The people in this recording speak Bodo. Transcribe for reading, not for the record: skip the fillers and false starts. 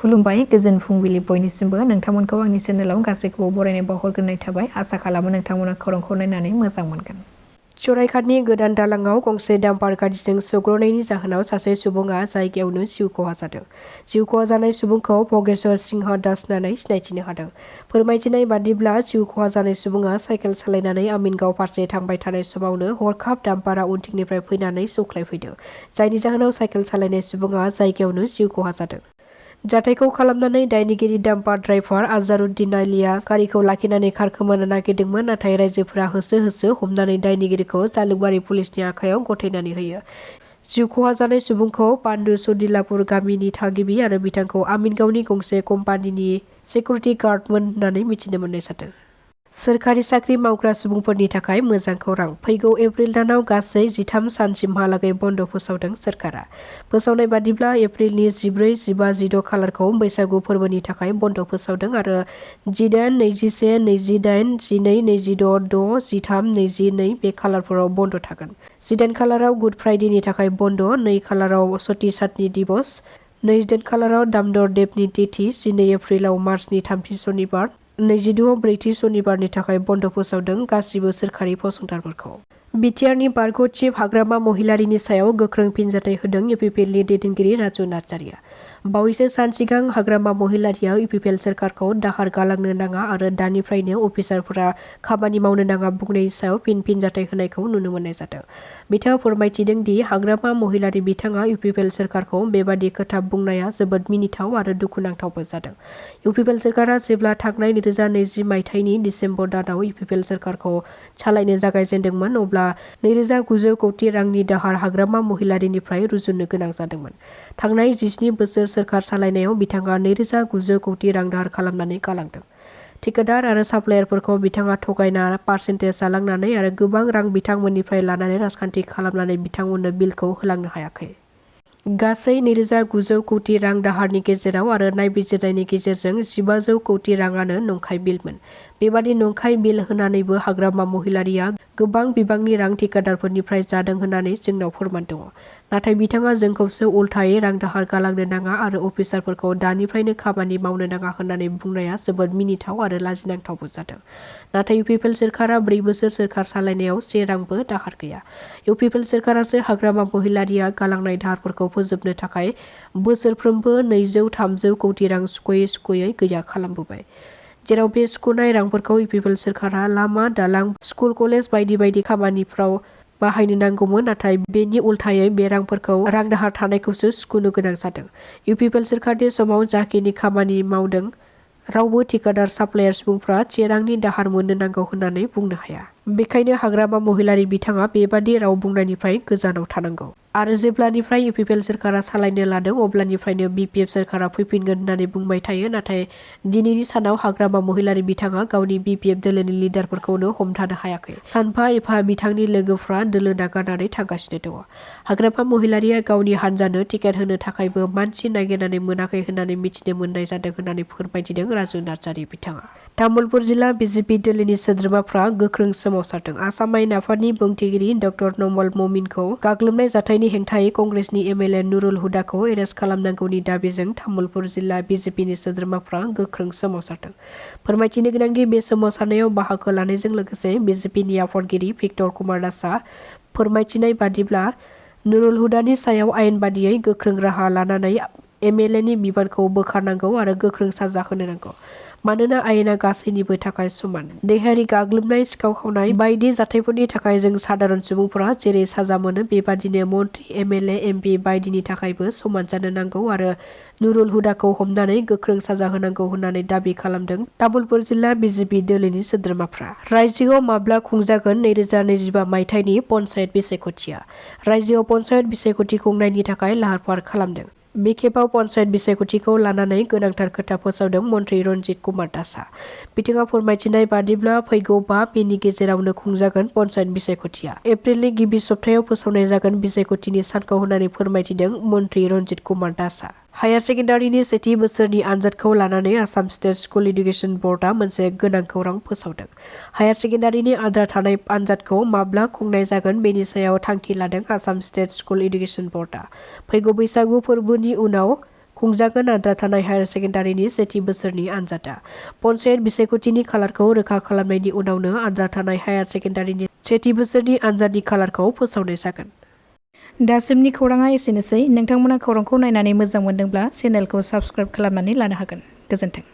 खुलुमबाय गोजोन फुंबिलि बयनिसिमबो नोंथांमोनखौ आंनि चेनेलाव गासैखौबो बरायनाय बावहरग्रोनाय थाबाय। आसा खालामो नोंथांमोना खौरांखौ नायनानै मोजां मोनगोन। सराइघाटनि गोदान दालांआव गंसे डाम्पार गारिजों सौग्रावनायनि जाहोनाव सासे सुबुङा जायगायावनो जिउ खहा जादों। जिउ खहा जानाय सुबुंखौ भगेश्वर सिंह दास होननानै सिनायथिनो हादों। फोरमायथिनाय बादिब्ला जिउ खहा जानाय सुबुङा साइकेल सालायनानै आमिनगाव फारसे थांबाय थानाय समावनो हरखाब डाम्पारा उनथिंनिफ्राय फैनानै सौख्लायफैदों। जायनि जाहोनाव साइकेल सालायनाय सुबुङा जायगायावनो जिउ खहा जादों। जाथायखौ खालामनानै दायनिगिरि डाम्पार ड्राइभार आजारुद्दिन आलीआ गारिखौ लाखिनानै खारखोमानो नागिरदोंमोन, नाथाय राइजोफोरा होसो होसो हमनानै दायनिगिरिखौ जालुकबारि पुलिसनि आखायाव गथायनानै होयो। जिउ खहा जानाय सुबुंखौ पान्डु सदिलापुर गामिनि थागिबि आरो बिथांखौ आमिनगावनि गंसे कम्पानिनि सिकिउरिटि गार्डमोन होननानै मिथिनो मोननाय जादों। सोरखारि साख्रि मावग्रा सुबुंफोरनि थाखाय मोजां खौरां। फैगौ एप्रिल दानाव गासै 13 सानसिमहालागै बन्द फोसावदों सोरखारा। फोसावनाय बादिब्ला एप्रिलनि 14, 15, 16 खालारखौ बैसागु फोरबोनि थाखाय बन्द फोसावदों आरो 18, 21, 28, 12, 26, 6, 13, 22 बे खालारफोराव बन्द थागोन। 18 खालाराव गुड फ्राइडेनि थाखाय बन्द, 2 खालाराव सती सातनी दिवस, 28 खालाराव दामदर देवनि तिथि, 12 एप्रिलाव मार्चनि 3थि सनिबार, 26 ब्रैथि सनिबारनि थाखाय बन्द फोसावदों गासिबो सोरखारि फसंथानफोरखौ। बिटिआरनि बारग' चिफ हाग्रामा महिलारीनि सायाव गोख्रों फिनजाथाय होदों इउपिपिएलनि दैदेनगिरि राजु नार्जारिया। बावैसो सान सिगां हाग्रामा महिलारीया इउपिपिएल सोरखारखौ दाहार गालांनो नाङा आरो दानिफ्रायनो अफिसारफोरा खामानि मावनो नाङा बुंनायनि सायाव फिनजाथाय होनायखौ नुनो मोननाय जादों। बिथाङा फोरमायथिदों दि हाग्रामा महिलारी बिथाङा इउपिपिएल सोरखारखौ बेबादि खोथा बुंनाया जोबोद मिनिथाव आरो दुखुनांथावबो जादों। इउपिपिएल सोरखारा जेब्ला थांनाय 2020 मायथाइनि डिसेम्बर दानाव इउपिपिएल सोरखारखौ सालायनो जागायजेनदोंमोन अब्ला 2900 कौटि रांनि दाहार हाग्रामा महिलारीनिफ्राय रुजुननो गोनां जादोंमोन। थांनाय 17 बोसोर सोरखार सालायनायाव बिथाङा 2900 कौटि रां दाहार खालामनानै गालांदों। ठेकेदार आरो साप्लायारफोरखौ बिथाङा थगायना पारसेन्टेज जालांनानै आरो गोबां रां बिथांमोननिफ्राय लानानै राजखान्थि खालामनानै बिथांमोननो बिलखौ होलांनो हायाखै। गासै 2900 कौटि रां दाहारनि गेजेराव आरो नायबिजिरनायनि गेजेरजों 1500 कौटि राङानो नंखाय बिलमोन। बेबादि नंखाय बिल होनानैबो हाग्रामा महिलारीया गोबां बिबांनि रां ठेकेदारफोरनिफ्राय जादों होननानै जोंनाव फोरमान दङ। नाथाय बिथाङा जोंखौसो उल्थायै रां दाहार गालांनो नाङा आरो अफिसारफोरखौ दानिफ्रायनो खामानि मावनो नाङा होननानै बुंनाया जोबोद मिनिथाव आरो लाजिनांथावबो जादों। नाथाय इउपिपिएल सोरखारा 4 बोसोर सोरखार सालायनायाव 1 रांबो दाहार गैया। इउपिपिएल सोरखारासो हाग्रामा महिलारीया गालांनाय दाहारफोरखौ फोजोबनो थाखाय बोसोरफ्रोमबो 200-300 कौटि रां सुख'यै गैया खालामबोबाय। जेराव बे सुख'नाय रांफोरखौ इउपिपिएल सोरखारा लामा, दालां, स्कुल, कलेज बायदि बायदि खामानिफ्राव बाहायनो नांगौमोन, नाथाय बेनि उल्थायै बे रांफोरखौ रां दाहार थानायखौसो सुख'नो गोनां जादों। इउपिपिएल सोरखारनि समाव जाखिनि खामानि मावदों रावबो ठेकेदार साप्लायार सुबुंफ्रा 1 रांनि दाहार मोननो नांगौ होननानै बुंनो हाया। बेखायनो हाग्रामा महिलारी बिथाङा बेबादि राव बुंनायनिफ्राय गोजानाव थानांगौ। आरो जेब्लानिफ्राय इउपिपिएल सोरखारा सालायनो लादों अब्लानिफ्रायनो बिपिएफ सोरखारा फैफिनगोन होननानै बुंबाय थायो, नाथाय दिनैनि सानाव हाग्रामा महिलारी बिथाङा गावनि बिपिएफ दोलोनि लिडारफोरखौनो हमथानो हायाखै। सानफा एफा बिथांनि लोगोफ्रा दोलो नागारनानै थांगासिनो दङ। हाग्रामा महिलारीया गावनि हानजानो टिकेट होनो थाखायबो मानसि नागिरनानै मोनाखै होननानै मिथिनो मोननाय जादों होननानै फोरमायथिदों राजु नार्जारी बिथाङा। तामुलपुर जिल्ला बिजेपि दोलोनि सोद्रोमाफ्रा गोख्रों सोमावसारदों। आसाम आयेन आफादनि बुंथिगिरि डक्टर नमल ममिनखौ गाग्लोबनाय जाथायनि हेंथायै कंग्रेसनि एमएलए नुरुल हुदाखौ एरेस्ट खालामनांगौनि दाबिजों तामुलपुर जिल्ला बिजेपिनि सोद्रोमाफ्रा गोख्रों सोमावसारदों। फोरमायथिनो गोनांदि बे सोमावसारनायाव बाहागो लानायजों लोगोसे बिजेपिनि आफादगिरि भिक्टर कुमार दासआ फोरमायथिनाय बादिब्ला नुरुल हुदानि सायाव आयेन बादियै गोख्रों राहा लानानै एमएलएनि बिबानखौ बोखारनांगौ आरो गोख्रों साजा होनो नांगौ। मानोना आयेना गासैनिबो थाखाय समान। देहायारि गाग्लोबनाय, सिखाव खावनाय बायदि जाथायफोरनि थाखाय जों सादारन सुबुंफोरा जेरै साजा मोनो बेबादिनो मन्त्रि, एमएलए, एमपि बायदिनि थाखायबो समान जानो नांगौ आरो नुरुल हुदाखौ हमनानै गोख्रों साजा होनांगौ होननानै दाबि खालामदों तामुलपुर जिल्ला बिजेपि दोलोनि सोद्रोमाफ्रा। रायजोआव माब्ला खुंजागोन 2025 मायथाइनि पन्चायत बिसायख'थिया? रायजोआव पन्चायत बिसायख'थि खुंनायनि थाखाय लाहार-फाहार खालामदों। बे खेबाव पन्चायत बिसायख'थिखौ लानानै गोनांथार खोथा फोसावदों मन्त्रि रन्जित कुमार दासआ। बिथाङा फोरमायथिनाय बादिब्ला फैगौ 5 मेनि गेजेरावनो खुंजागोन पन्चायत बिसायख'थिया। एप्रिलनि गिबि सप्तायाव फोसावनाय जागोन बिसायख'थिनि सानखौ होननानै फोरमायथिदों मन्त्रि रन्जित कुमार दासआ। हायार सेकेन्डारिनि 1थि बोसोरनि आनजादखौ लानानै आसाम स्टेट स्कुल एडुकेसन बर्डआ मोनसे गोनां खौरां फोसावदों। हायार सेकेन्डारिनि आद्रा थानाय आनजादखौ माब्ला खुंनाय जागोन बेनि सायाव थांखि लादों आसाम स्टेट स्कुल एडुकेसन बर्डआ। फैगौ बैसागु फोरबोनि उनाव खुंजागोन आद्रा थानाय हायार सेकेन्डारिनि सेथि बोसोरनि आनजादा। पन्सायत बिसायख'थिनि खालारखौ रोखा खालामनायनि उनावनो आद्रा थानाय हायार सेकेन्डारिनि सेथि बोसोरनि आनजादनि खालारखौ फोसावनाय जागोन। दासिमनि खौराङा एसेनोसै। नोंथांमोना खौरांखौ नायनानै मोजां मोनदोंब्ला चेनेलखौ साबस्क्राइब खालामनानै लानो हागोन। गोजोन्थों।